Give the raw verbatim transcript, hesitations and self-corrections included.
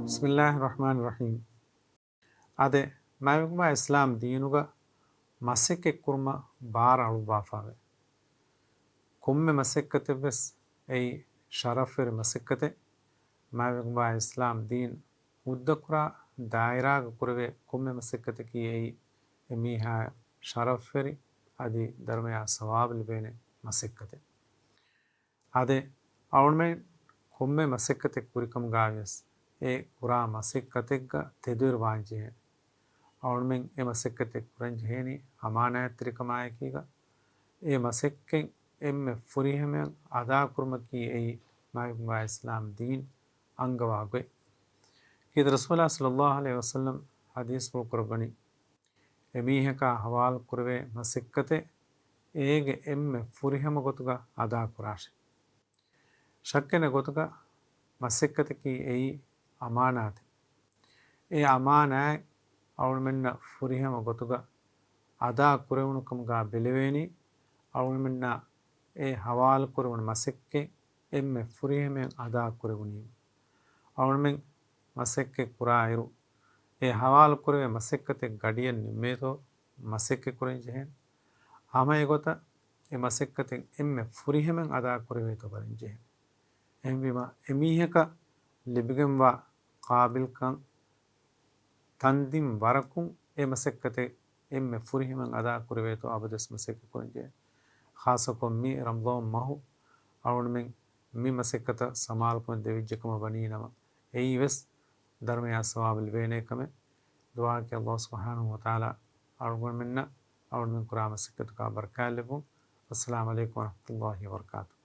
ބިސްމިއްލާހި ރަޙްމާނި ރަޙީމް. އާދެ، މާތްވެގެންވާ އިސްލާމް ދީނުގަ މަސައްކަތް ކުރުމަށް ބާރު އަޅުއްވާފައިވޭ. ކޮންމެ މަސައްކަތެއްވެސް އެއީ ޝަރަފްވެރި މަސައްކަތެއް. މާތްވެގެންވާ އިސްލާމް ދީން ހުއްދަކުރާ ދާއިރާގަ ކުރެވޭ ކޮންމެ މަސައްކަތަކީ އެއީ އެ މީހާ ޝަރަފްވެރި އަދި ދަރުމަޔާ ސަވާބު ލިބޭނެ މަސައްކަތެއް. އާދެ، އަޅުގަނޑުމެން ކޮންމެ މަސައްކަތެއް ކުރިކަމުގައިވިޔަސް، އެ ކުރާ މަސައްކަތެއްގަ ތެދުވެރިވާންޖެހޭ. އަޅުގަނޑުމެން އެ މަސައްކަތެއް ކުރަންޖެހޭނީ އަމާނާތްތެރިކަމާއެކީގަ، އެ މަސައްކަތް އެންމެ ފުރިހަމައިން އަދާކުރުމަކީ އެއީ މާތްވެގެންވާ އިސްލާމް ދީން އަންގަވާ ގޮތް. ކީރިތި ރަސޫލާ ޞައްލައްލާހު ޢަލައިހި ވަސައްލަމް ޙަދީޘްފުޅު ކުރައްވަނީ، އެމީހަކާ ޙަވާލު ކުރެވޭ މަސައްކަތެއް އޭގެ އެންމެ ފުރިހަމަ ގޮތުގަ އަދާކުރާށޭ. ޝައްކެއް ނެތް ގޮތުގަ މަސައްކަތަކީ އެއީ އަމާނާތެއް. އެ އަމާނާތް އަޅުގަނޑުމެންނަށް ފުރިހަމަ ގޮތުގަ އަދާ ކުރެވުނު ކަމުގަ ބެލެވޭނީ، އަޅުގަނޑުމެންނަށް އެ ޙަވާލު ކުރެވުނު މަސައްކަތް އެންމެ ފުރިހަމައިން އަދާ ކުރެވުނީމަ. އަޅުގަނޑުމެން މަސައްކަތް ކުރާއިރު، އެ ޙަވާލު ކުރެވޭ މަސައްކަތެއް ގަޑިއަށް ނިންމޭތޯ މަސައްކަތް ކުރަން ޖެހޭނެ. ހަމަ އެގޮތަށް އެ މަސައްކަތެއް އެންމެ ފުރިހަމައިން އަދާ ކުރެވޭތޯ ބަލަން ޖެހޭނެ. އެހެންވީމަ، އެމީހަކަށް ލިބިގެންވާ ޤާބިލްކަން ތަންދިން ވަރަކުން އެ މަސައްކަތެއް އެންމެ ފުރިހަމައިން އަދާ ކުރެވޭތޯ އަބަދުވެސް މަސައްކަތް ކުރަން ޖެހޭނެ. ޚާއްޞަކޮށް މި ރަމަޟާން މަހު އަޅުގަނޑުމެން މި މަސައްކަތަށް ސަމާލުކަމެއް ދެވިއްޖެ ކަމަށް ވަނީ ނަމަ، އެއީވެސް ދަރުމަޔާ ސަވާބު ލިބޭނޭ ކަމެއް. ދުޢާއަކީ ﷲ ސުބްޙާނަހޫ ވަތަޢާލާ އަޅުގަނޑުމެންނަށް އަޅުގަނޑުމެން ކުރާ މަސައްކަތަކާ ބަރަކާތް ލެއްވުން. އައްސަލާމު ޢަލައިކުމް ވަރަޙްމަތުﷲ ވަބަރަކާތުހު.